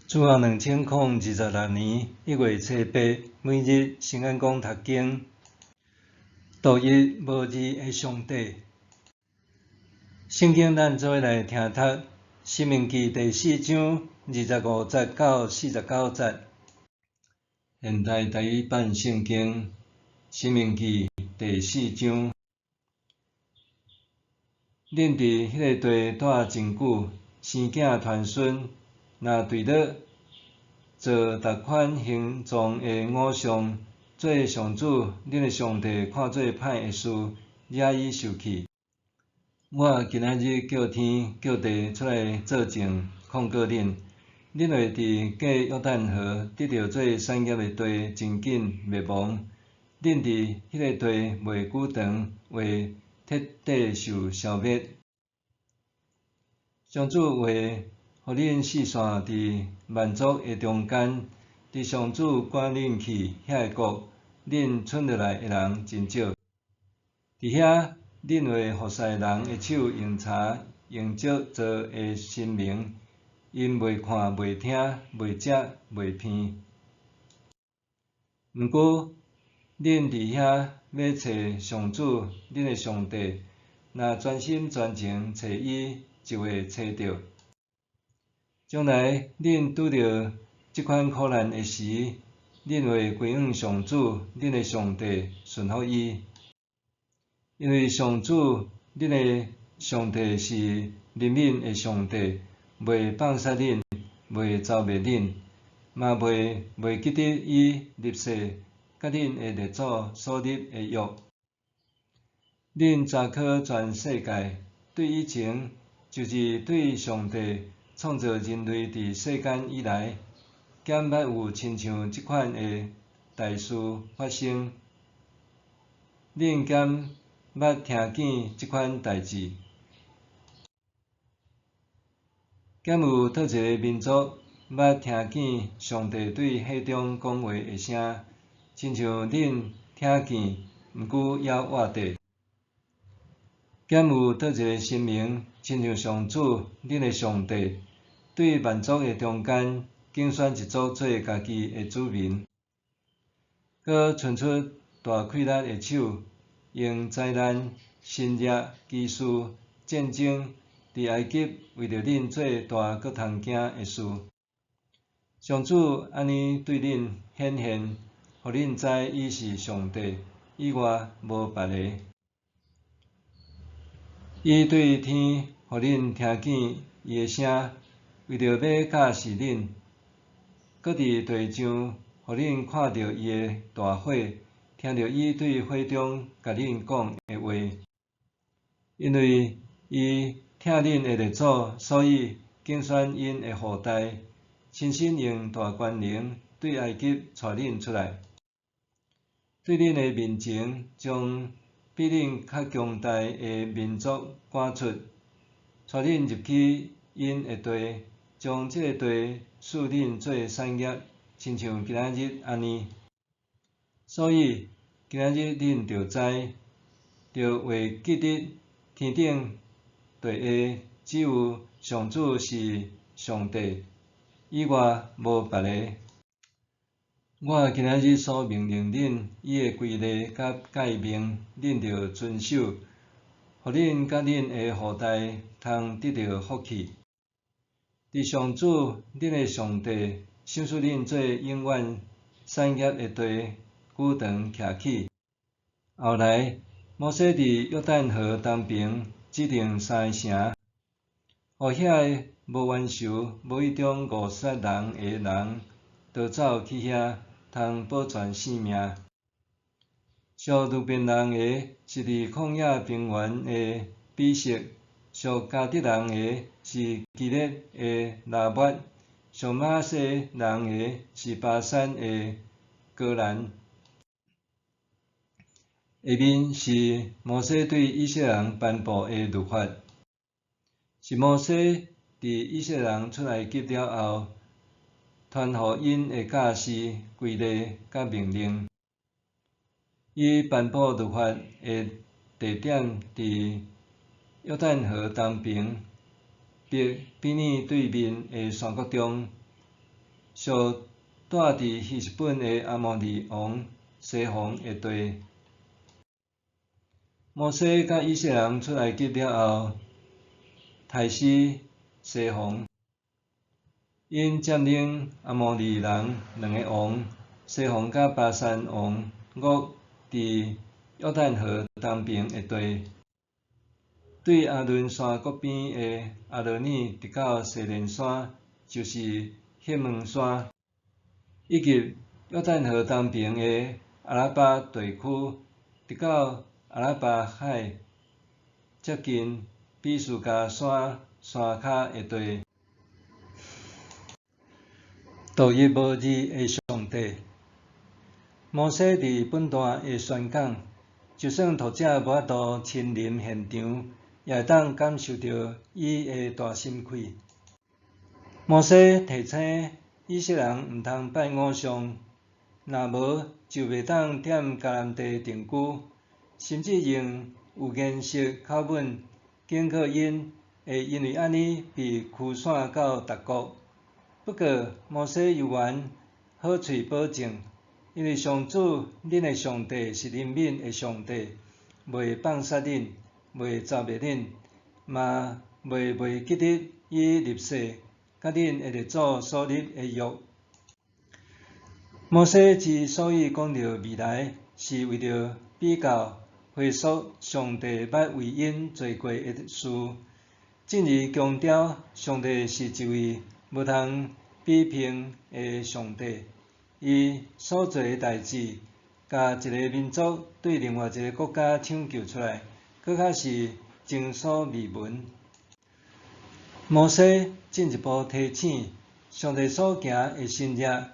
主後2026年1月初八，每日聖安講讀經，獨一無二的上帝。聖經咱做伙來聽讀《申命記》第四章25節到49節。現代台語版聖經《申命記》第四章。恁佇彼个地蹛真久，生囝傳孫，若墜落做逐款形狀的偶像，做上主恁的上帝看做歹的事，惹伊受氣。我今仔日叫天叫地出來做證，控告恁，恁會佇過約旦河得著做產業的地，真緊滅亡。恁佇彼个地袂久長，會徹底受消滅。上主會予恁四散佇萬族的中間，佇上主趕恁去遐个國，恁賰落來的人真少。佇遐，恁會服侍人的手用柴用石做的神明，𪜶袂看、袂聽、袂食、袂鼻。毋過，恁佇遐欲揣上主恁的上帝，若專心專情揣伊，就會揣著。將來恁拄著這款苦難的時，恁會歸向上主恁的上帝，順服伊。因為上主恁的上帝是憐憫的上帝，袂放殺恁，袂剿滅恁，嘛袂袂記得伊立誓佮恁的列祖所立的約。恁查考全世界，對以前，就是對上帝創造人類佇世間以來，敢捌有親像這款的大事發生？恁敢捌聽見這款代誌？敢有佗一个民族捌聽見上帝對火中講話的聲，親像恁聽見，毋過猶活著？敢有佗一个神明，親像上主恁的上帝，對萬族的中間揀選一族做家己的子民，閣伸出大氣力的手，用災難、神蹟、奇事、戰爭，佇埃及為著恁做大閣通驚的事。上主按呢對恁顯現，予恁知伊是上帝，以外無別个。伊對天予恁聽見伊的聲，為著欲教示恁；閣佇地上予恁看著伊的大火，聽著伊對火中共恁講的話。因為伊疼恁的列祖，所以揀選𪜶的後代，親身用大權能對埃及帶恁出來，對恁的面前將比恁較強大的民族趕出，帶恁入去𪜶的地，將這个地賜恁做產業，親像今仔日按呢。所以今仔日恁著知，著會記得天頂地下只有上主是上帝，以外無別个。我今仔日所命令恁伊的規例佮誡命，恁著遵守，予恁佮恁的後代通得著福氣。佇上主恁的上帝賞賜恁做永遠產業的地久長徛起。後來，摩西佇約旦河東爿指定三个城，予遐个無冤仇、無意中誤殺人的人逃走去遐，通保全性命。屬流便人的是佇曠野平原的比悉，屬迦得人的是基列的拉抹，屬瑪拿西人的是巴珊的歌蘭。下面是摩西對以色列人頒布的律法，是摩西佇以色列人出埃及了後，傳予𪜶的教示、規例佮命令。伊頒布律法的地點佇約旦河東爿，伯比爾對面的山谷中。屬住佇希實本的亞摩利王西宏的地。摩西佮以色列人出埃及了後，刣死西宏。𪜶佔領亞摩利人兩个王，西宏佮巴珊王噩佇約旦河東爿的地，對亞倫山谷邊的亞羅爾直到西連山，就是黑門山，以及約旦河東爿的阿拉巴地區，直到阿拉巴海接近比斯迦山山跤的地。獨一無二的上帝。摩西佇本段的宣講，就算讀者無法度親臨現場，也會當感受著伊的大心氣。摩西提醒以色列人毋通拜偶像，若無就袂當踮迦南地定居，甚至用有顏色口吻警告𪜶會因為按呢被驅散到別國。不過，摩西猶原好喙保證，因為上主恁的上帝是憐憫的上帝，袂放殺恁，袂剿滅恁，嘛袂袂記得伊立誓佮恁的列祖所立的約。摩西之所以講著未來，是為著比較回溯上帝捌為𪜶做過的事，進而強調上帝是一位無通比拼的上帝。伊所做的代誌，共一个民族對另外一个國家搶救出來，閣較是前所未聞。摩西進一步提醒，上帝所行的神蹟，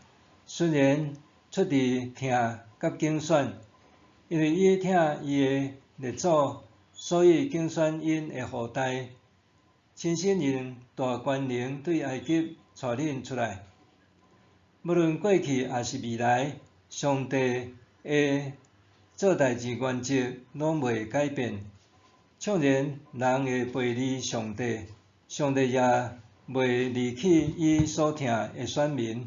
雖然出自疼佮揀選，因為伊疼伊的列祖，所以揀選𪜶的後代，親身用大權能對埃及帶恁出來。無論過去抑是未來，上帝的做代誌原則攏袂改變。縱然人會背離上帝，上帝也袂離棄伊所疼的選民。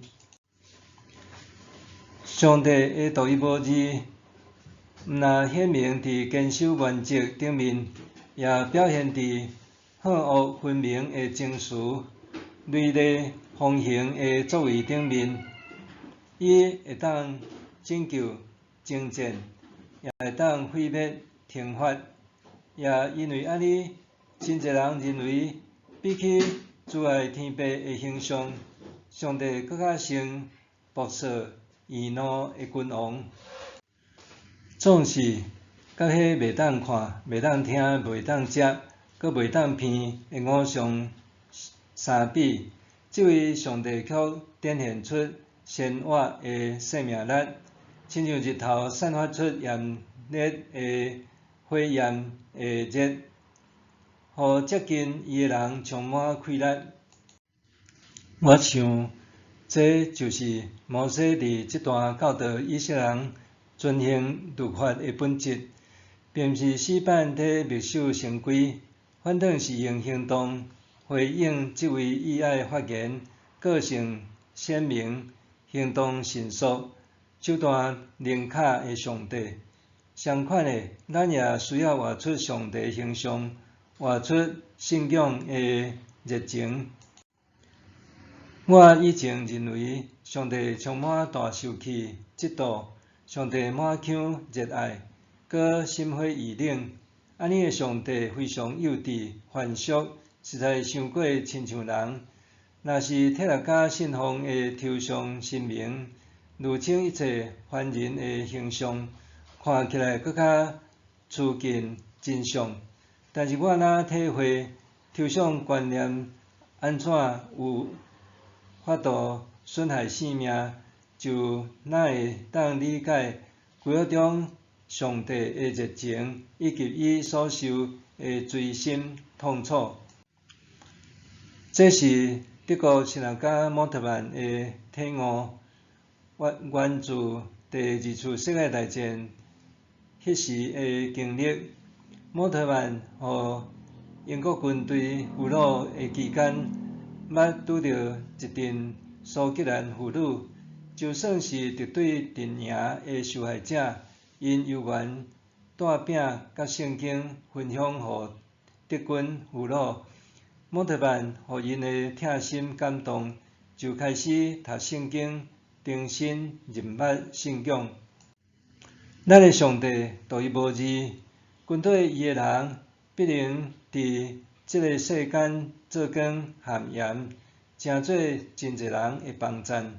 上帝的獨一無二，毋但顯明佇堅守原則頂面，也表現佇好惡分明的證詞、雷厲風行的作為頂面。伊會當拯救、征戰，也會當毀滅、懲罰。也因為按呢，真濟人認為，比起慈愛天父的形象，上帝閣較像暴躁易怒的君王。總是佮彼袂當看、袂當聽、袂當食、閣袂當鼻的偶像相比，這位上帝卻展現出鮮活的生命力，親像日頭散發出炎熱的火焰的熱，予接近伊的人充滿氣力。我想，這就是摩西佇這段教導以色列人遵行律法的本質，並毋是死板佇默守成規，反轉是用行動回應這位以愛發言、個性鮮明、行動迅速、手段靈巧的上帝。相款的，咱也需要活出上帝形象，活出信仰的熱情。我以前認為上帝充滿大受氣、嫉妒，上帝滿腔熱愛，閣心灰意冷。按呢的上帝非常幼稚、繁俗，實在傷過親像人。若是體學家信奉的抽象神明，釐清一切凡人的形象，看起來閣較趨近真相。但是我若體會抽象觀念按怎有法度損害性命，就哪會當理解舊約中上帝的熱情以及伊所受的錐心痛楚。這是德國神學家莫特曼的體悟，源自第二次世界大戰彼時的經歷。莫特曼予英國軍隊俘虜的期間，捌拄著一陣蘇格蘭婦女，就算是敵對陣營的受害者，𪜶猶原帶餅佮聖經分享予敵軍俘虜。莫特曼予𪜶的疼心感動，就開始讀聖經，重新認捌信仰。咱的上帝獨一無二，跟綴伊的人必能佇這个世間做光和鹽，成做真濟人的幫贊。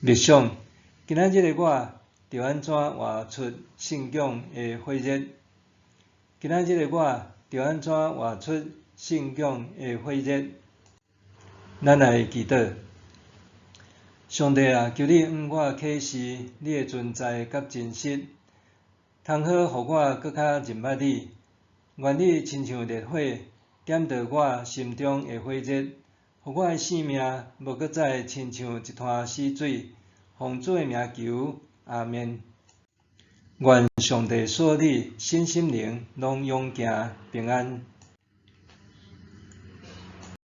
默想，今仔日的我，著按怎活出信仰的火熱？今仔日的我，著按怎活出信仰的火熱？咱來祈禱。上帝啊，求你向我啟示你的存在佮真實，通好予我閣較認捌你。願你親像烈火，點著我心中的火熱，予我的生命無閣再親像一灘死水。奉主的名求，阿們。願上帝賜你身心靈攏勇健平安。